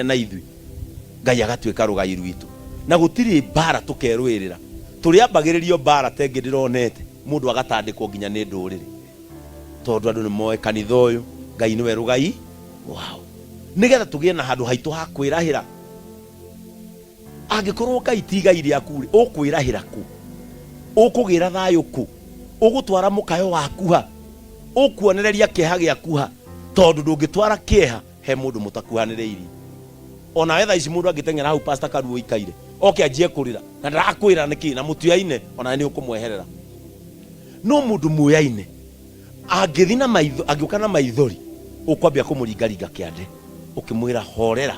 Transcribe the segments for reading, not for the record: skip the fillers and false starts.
Na ithuĩ Ngai agatuĩka rũgai rwitũ, na gũtirĩ mbara tũkerũĩrĩra. Tũrĩambagĩrĩrio mbara ta ĩngĩ ndĩronete mũndũ agatandĩkwo nginya nĩ ndũrĩrĩ, tondũ andũ nĩ moĩ kanitha ũyũ Ngai nĩwe rũgai rwao, nĩgetha tũgĩe na handũ haitũ ha kwĩrahĩra. Angĩkorwo Ngai ti igai rĩaku-rĩ, ũkwĩrahĩra kũ? Ũkũgĩra thayũ kũ? Ũgũtwara mũkayo waku ha? Ũkuonereria kĩeha gĩaku ha? Tondũ ndũngĩtwara kĩeha he mũndũ mũtakuhanĩrĩirie. Onawe thaa ici mũndũ angĩteng'era hau Pastor Karuo ũikaire, oke anjie kũrĩra na ndarakwĩra nĩkĩ na mũtiaine, onawe nĩ ũkũmweherera. No mũndũ mũyaine angĩthi na maitho, angĩũka na maithori, ũkwambia kũmũringaringa kĩande ũkĩmwĩra horera,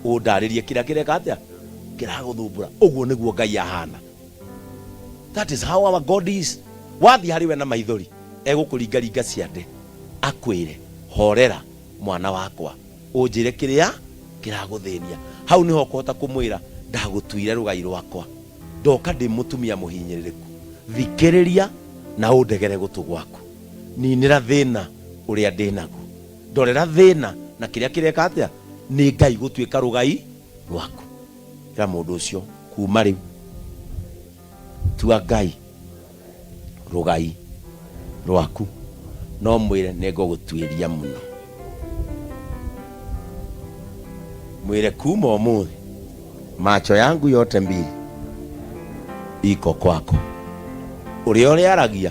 ũndarĩrie kĩrĩa kĩreka atĩa kĩragũthumbũra. Ũguo nĩguo Ngai ahana. That is how our God is. Wathiĩ harĩ we na maithori, egũkũringaringa ciande akwĩre horera mwana wakwa, ũnjĩre kĩrĩa kĩragũthĩnia. Hau nĩho ũkũhota kũmwĩra ndagũtuire rũgai rwakwa, ndoka ndĩ mũtumia mũhinyĩrĩrĩku, thikĩrĩria na ũndegere gũtũ gwaku, ninĩra thĩna ũrĩa ndĩ naguo, ndorera thĩna na kĩrĩa kĩreka atĩa, nĩ Ngai gũtuĩka rũgai rwaku. Ĩra mũndũ ũcio kuma rĩu tua Ngai rũgai rwaku, no mwĩre nĩ ngũgũtuĩria mũno. Mwĩre kuma ũmũthĩ macho yangu yote mbili iko kwako. Ũrĩa ũrĩaragia,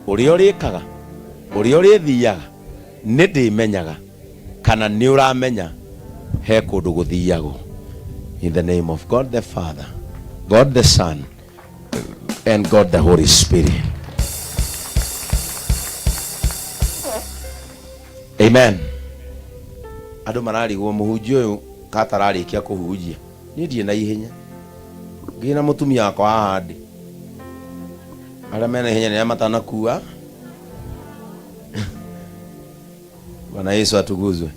ũrĩa ũrĩkaga, ũrĩa ũrĩthiaga, nĩ ndĩmenyaga kana nĩ ũramenya he kũndũ gũthiagwo. In the name of God the Father, God the Son, and God the Holy Spirit. Amen. Andũ mararigwo mũhunjia ũyũ katararĩkia kũhunjia. Niĩ ndirĩ na ihenya. Ngĩ na mũtumia wakwa haha ndĩ. Arĩa mena ihenya nĩ arĩa matanakua. Bwana Yesu atukuzwe.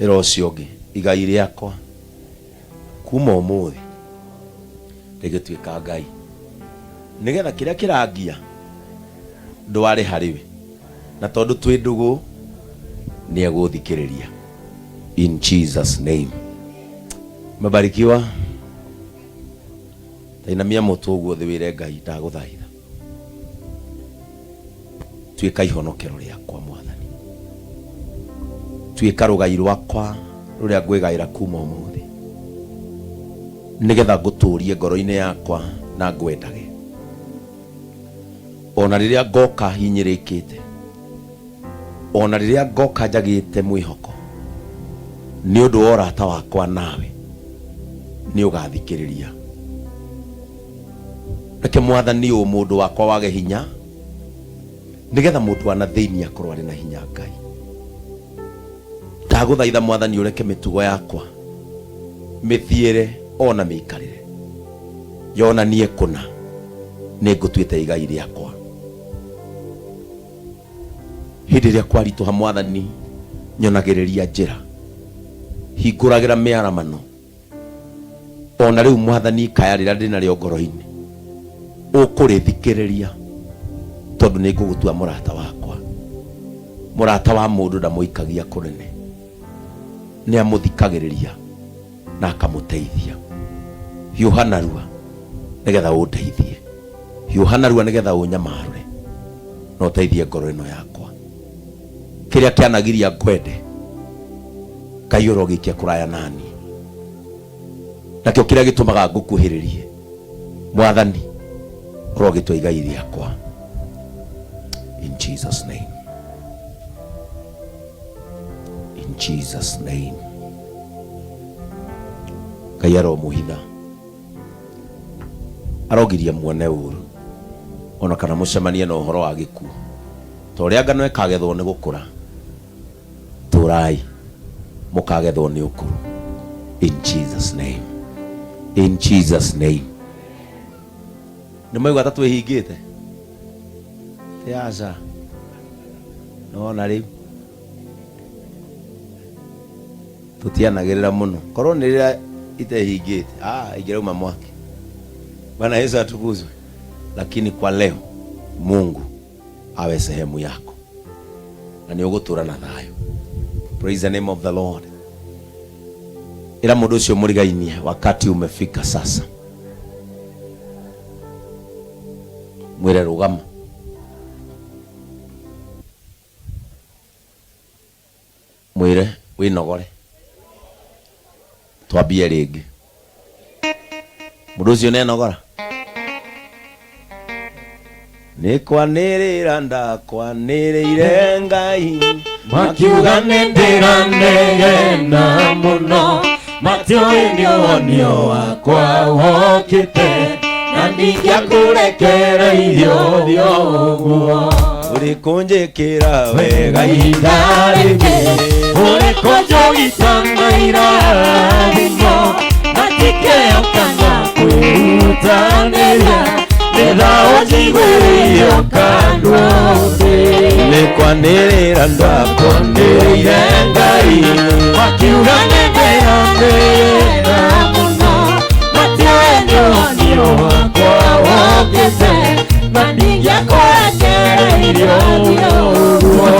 Ĩra ũcio ũngĩ, igai rĩakwa kuma ũmũthĩ rĩgĩtuĩka Ngai, nĩgetha kĩrĩa kĩrangia ndware harĩ we, na tondũ twĩ ndũgũ nĩ egũthikĩrĩria. In Jesus name. Mebarikiwa. Tainamia mũtwe ũguo thĩ wĩre Ngai ndagũthaitha tuĩka ihonokero rĩakwa Mwathani, tuĩka rũgai rwakwa rũrĩa ngwĩgaĩra kuma ũmũthĩ, nĩgetha ngũtũrie ngoro-inĩ yakwa na ngwendage ona rĩrĩa ngoka hinyĩrĩkĩte, ona rĩrĩa ngoka njagĩte mwĩhoko, nĩ ũndũ wa ũrata wakwa nawe nĩ ũgathikĩrĩria. Reke Mwathani ũyũ mũndũ wakwa wage hinya, nĩgetha mũndũ wa na thĩinĩ akorwo arĩ na hinya. Ngai, ndagũthaitha Mwathani ũreke mĩtugo yakwa, mĩthiĩre ona mĩikarĩre yonanie kũna nĩ ngũtuĩte igai rĩakwa. Hĩndĩ ĩrĩa kwaritũha Mwathani nyonagĩrĩria njĩra, hingũragĩra mĩaramano. Ona rĩu Mwathani ikaya rĩrĩa ndĩ narĩo ngoro-inĩ ũkũrĩthikĩrĩria, tondũ nĩ ngũgũtua mũrata wakwa. Mũrata wa mũndũ ndamũikagia kũnene, nĩ amũthikagĩrĩria na akamũteithia. Hiũha narua nĩgetha ũndeithie, hiũha narua nĩgetha ũnyamarũre na ũteithie ngoro ĩno yakwa. Kĩrĩa kĩanagiria ngwende, Ngai ũrogĩikia kũraya nani, nakĩo kĩrĩa gĩtũmaga ngũkuhĩrĩrie, Mwathani ũrogĩtua igai rĩakwa. In Jesus name. In Jesus name. Ngai aromũhitha, arogiria muone ũru ona kana mũcemanie na ũhoro wa gĩkuũ. Ta ũrĩa ngano ĩkagethwo nĩ gũkũra, tũrai mũkagethwo nĩ ũkũrũ. In Jesus name. In Jesus name. Nĩ maigua ta twĩhingĩte? Ti aca. Nĩwona rĩu tũtianagĩrĩra mũno, korwo nĩ rĩrĩa itehingĩte, ah, ingĩrauma mwaki. Bwana Yesu atukuzwe. Lakini kwa leo Mungu awe sehemu yako na nĩ ũgũtũra na thayũ. Praise the name of the Lord. Ĩra mũndũ ũcio mũrigainie, wakati umefika sasa. Mwĩre rũgama. Mwĩre wĩnogore. Twambie rĩngĩ. Mũndũ ũcio nĩenogora? Nĩ kwanĩrĩra ndakwanĩrĩire Ngai. Makiuga nĩ ndĩranegena mũno, matiũĩ nĩ ũhonio wakwa wokĩte, na ndingĩakũrekereirie ũthiĩ ũguo. Ũrĩ kũnjĩkĩra wega Wega ihinda rĩngĩ, ũrĩ kũnjũgita na irathimo, matikĩoka na kwĩrutanĩria, nĩ thaũ njiguĩrĩire ũkandũthĩ. Nĩ kwanĩrĩra ndakwanĩrĩire Ngai. Makiuga nĩ ndĩranĩra mũno, matiũĩ nĩ ũhonio wakwa wokĩte, na ndingĩakũrekereirie ũthiĩ ũguo.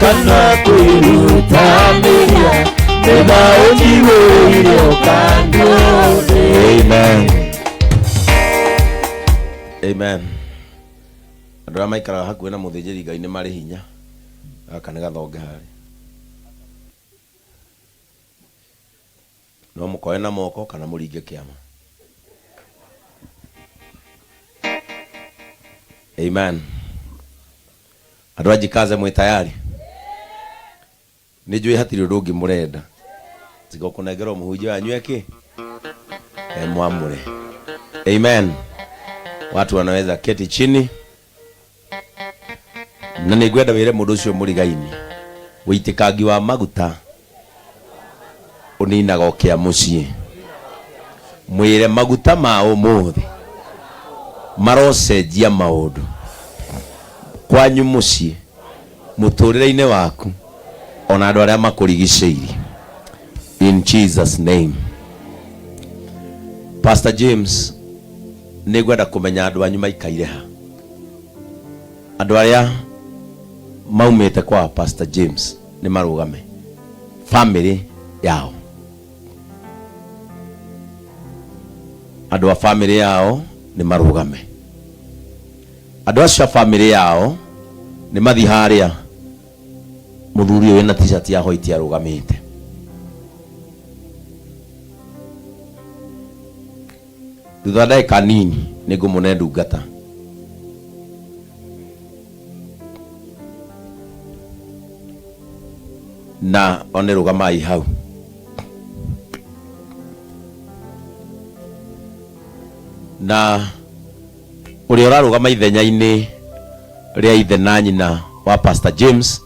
Kana kwĩrutanĩria nĩ thaũ njiguĩire ũkandũrĩ. Amen. Amen. Andũ arĩa maikaraga hakuhĩ na mũthĩnjĩri Ngai nĩ marĩ hinya. Gaka nĩ gathonge harĩa. No mũkoe na moko kana mũringe kĩama. Amen. Andũ a Jikaze mwĩ tayari? Nĩ njũĩ hatirĩ ũndũ ũngĩ mũrenda. Tiga kũnengerwo mũhunjia wanyu eki? E mwamũre. Amen. Watu wanaweza keti chini. Na nĩ ngwenda wĩre mũndũ ũcio mũrigaini wĩitĩkangi wa maguta ũninaga ũkĩa mũciĩ. Mwĩre maguta ma ũmũthĩ marocenjia maũndũ kwanyu mũciĩ, mũtũrĩre-inĩ waku, ona andũ arĩa makũrigicĩirie. In Jesus name. Pastor James, nĩ ngwenda kũmenya andũ anyu maikaire ha. Andũ arĩa maumĩte kwa Pastor James nĩ marũgame. Family yao. Andũ a family yao nĩ marũgame. Andũ acio a family yao nĩ mathiĩ harĩa mũthuri ũyũ wĩna t-shirt ya white arũgamĩte. Thutha wa ndagĩka nini nĩ ngũmũne ndungata. Na one rũgamai hau. Na ũrĩa ũrarũgama ithenya-inĩ rĩa ithe na nyina wa Pastor James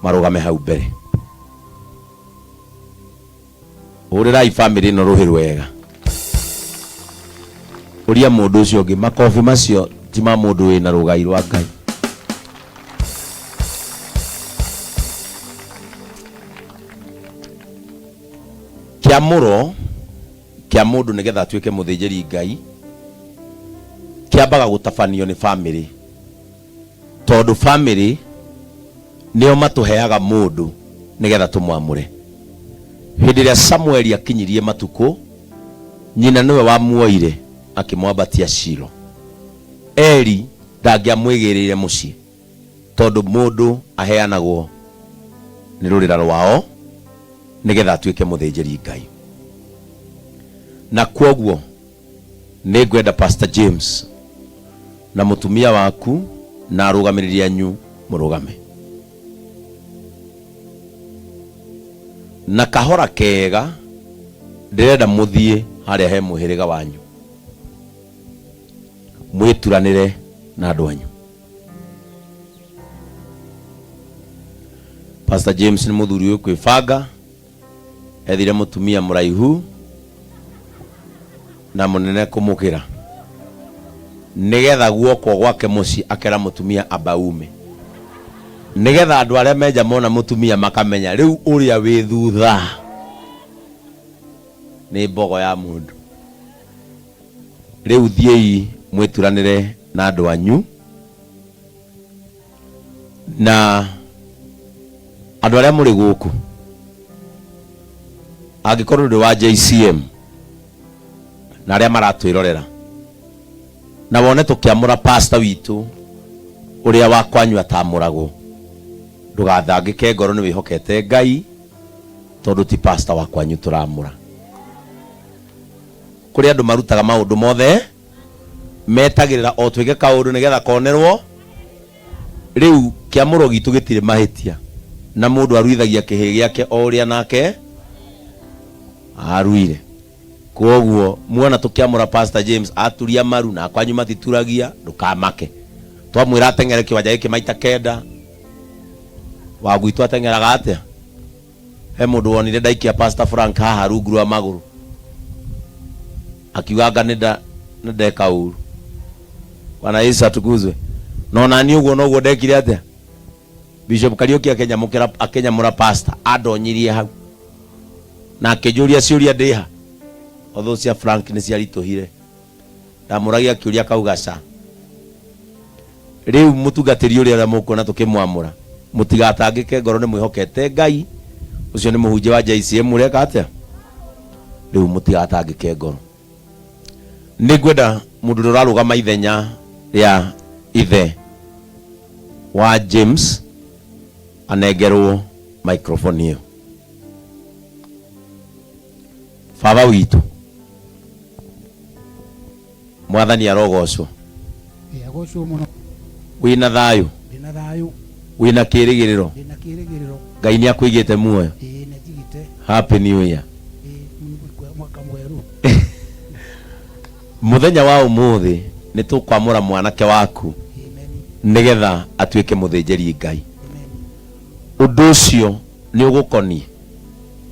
marũgame hau mbere. Hũrĩrai family ĩno rũhĩ rwega. Ũria mũndũ ũcio ũngĩ makobi macio ti ma mũndũ wĩna rũgai rwa Ngai. Kĩamũro kĩa mũndũ nĩgetha atuĩke mũthĩnjĩri Ngai kĩambaga gũtabanio nĩ family, tondũ family nĩo matũheaga mũndũ nĩgetha tũmwamũre. Hĩndĩ ĩrĩa Samueli akinyirie matukũ, nyina nĩwe wamuoire akĩmwambatia Shilo. Eli ndangĩamwĩgĩrĩire mũciĩ tondũ mũndũ aheanagwo nĩ rũrĩra rwao nĩgetha atuĩke mũthĩnjĩri Ngai. Na kwoguo nĩ ngwenda Pastor James na mũtumia waku na arũgamĩrĩri anyu mũrũgame. Na kahora kega ndĩrenda mũthiĩ harĩa he mũhĩrĩga wanyu. Mwĩturanĩre na andũ anyu. Pastor James nĩ mũthuri ũyũ kwĩbanga, ethire mũtumia mũraihu na mũnene kũmũkĩra nĩgetha guoko gwake mũciĩ akera mũtumia amba ume, nĩgetha andũ arĩa menja mona mũtumia makamenya rĩu ũrĩa wĩ thutha nĩ mbogo ya mũndũ. Rĩu thiĩi mwĩturanĩre na andũ anyu na andũ arĩa mũrĩ gũkũ. Angĩkorwo ndũrĩ wa JCM na arĩa maratwĩrorera na wone tũkĩamũra pastor witũ ũrĩa wa kwanyu atamũragwo, ndũgathangĩke ngoro, nĩ wĩhokete Ngai tondũ ti pastor wa kwanyu tũramũra. Kũrĩ andũ marutaga maũndũ mothe, metagĩrĩra o twĩke kaũndũ nĩgetha konerwo. Rĩu kĩamũro gitũ gĩtirĩ mahĩtia, na mũndũ aruithagia kĩhĩĩ gĩake o ũrĩa nake aruire. Kwoguo muona tũkĩamũra Pastor James aturia maru na kwanyu matituragia, ndũkamake. Twamwĩra ateng'ere kĩwanja gĩkĩ maita kenda, wa gwitũ ateng'eraga atĩa? He mũndũ wonire ndaikia Pastor Frank haha rungu rwa magũrũ akiuga anga nĩ ndeka ũru. Bwana Yesu atukuzwe. No nani ũguo noguo ndekire atĩa? Bishop Kariuki akĩnyamũkĩra akĩnyamũra pastor andonyirie hau na akĩnjũria ciũria ndĩha although cia Frank nĩ ciaritũhire, ndamũragia kĩũria akauga ca. Rĩu mũtungatĩri ũrĩa ũrĩa mũkuona tũkĩmwamũra, mũtigatangĩke ngoro, nĩ mwĩhokete Ngai. Ũcio nĩ mũhunjia wa JCM ũreka atĩa? Rĩu mũtigatangĩke ngoro. Nĩ ngwenda mũndũ ũrĩa ũrarũgama ithenya rĩa ithe wa James anengerwo microphone ĩyo. Baba witũ, Mwathani arogocwo. Ĩ, agocwo mũno. Wĩna thayũ? Ndĩna thayũ. Wĩna kĩrĩgĩrĩro? Ndĩna kĩrĩgĩrĩro. Ngai nĩ akũigĩte muoyo? Ĩ, nĩ njigĩte. Happy New Year. Ĩ, mwaka mwerũ. Mũthenya wa ũmũthĩ nĩ tũkwamũra mwanake waku Amen. nĩgetha atuĩke mũthĩnjĩri Ngai. Amen. Ũndũ ũcio nĩ ũgũkoniĩ?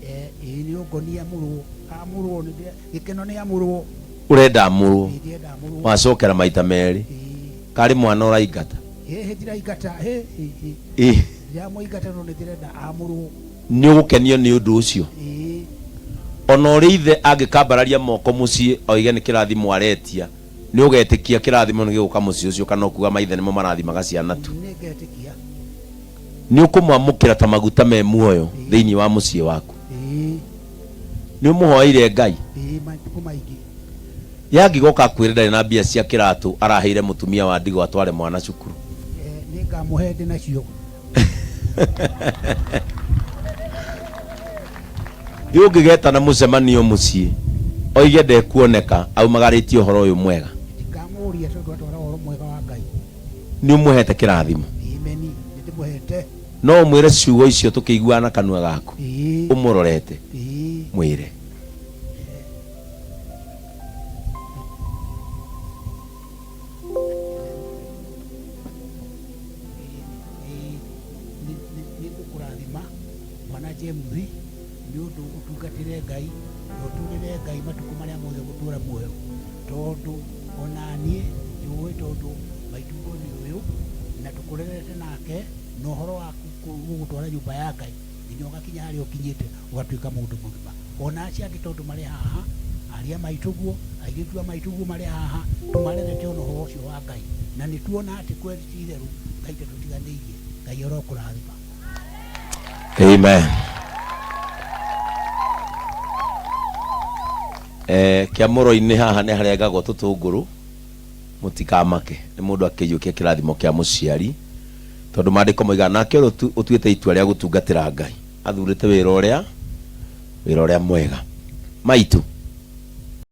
Eh, ĩĩ nĩ ũngoniĩ amũrwo. Amũrwo nĩ gĩkeno nĩ amũrwo. Ũrenda amũrwo? Ĩĩ ndĩrenda amũrwo. Wacokera maita merĩ. Ĩĩ. Karĩ mwana ũraingata? Ĩĩ ndiraingata. Ĩ ĩ ĩ. Ĩĩ. Ndiramũingata no nĩ ndĩrenda amũrwo. Nĩ ũgũkenio nĩ ũndũ ũcio? Ĩĩ. Ona ũrĩ ithe angĩkambararia moko mũciĩ oige nĩ kĩrathimo aretia, nĩ ũgetĩkia kĩrathimo nĩ gĩgũka mũciĩ ũcio kana ũkuga maithe nĩmo marathimaga ciana tu? Nĩ ngetĩkia. Nĩ ũkũmwamũkĩra ta maguta me muoyo thĩinĩ wa mũciĩ waku? Ĩĩ. Nĩ ũmũhoeire Ngai? Ĩĩ, matukũ maingĩ. Yangĩgoka akwĩre ndarĩ na mbia cia kĩratũ araheire mũtumia wa ndigwa atware mwana cukuru? Nĩ ngamũhe ndĩ nacio. Ĩ ũngĩgetana mũcemanio mũciĩ oige ndekuoneka aumagarĩtie ũhoro ũyũ mwega? Ndikamũũria tondũ atwara ũhoro mwega wa Ngai. Nĩ ũmũhete kĩrathimo? Ameni, nĩ ndĩmũhete. No ũmwĩre ciugo icio tũkĩiguaga na kanua gaku? Ĩĩ. Ũmũrorete? Ĩĩ. Mwĩre. Nĩ ngũkũrathima mwana James nĩ ũndũ ũtungatĩre Ngai na ũtũrĩre Ngai matukũ marĩa mothe ũgũtũra muoyo, tondũ ona niĩ njũĩ tondũ maitũguo nĩ ũyũ na tũkũrerete nake na ũhoro waku gũgũtwara nyũmba ya Ngai nginya ũgakinya harĩa ũkinyĩte ũgatuĩka mũndũ mũgima. Ona acio angĩ tondũ marĩ haha, arĩ a maitũguo, airĩtu a maitũguo marĩ haha, tũmarerete ona ũhoro ũcio wa Ngai. Na nĩ tuona atĩ kweli ti itherũ Ngai ndatũtiganĩirie. Ngai arokũrathima. Amen. Eh, kĩamũro-inĩ haha nĩ harengagwo tũtũngũrũ, mũtikamake nĩ mũndũ akĩiyũkia kĩrathimo kĩa mũciari, tondũ maandĩko moigaga nake ũrĩa ũtuĩte itua rĩa gũtungatĩra Ngai athurĩte wĩra ũrĩa wĩra ũrĩa mwega. Maitũ,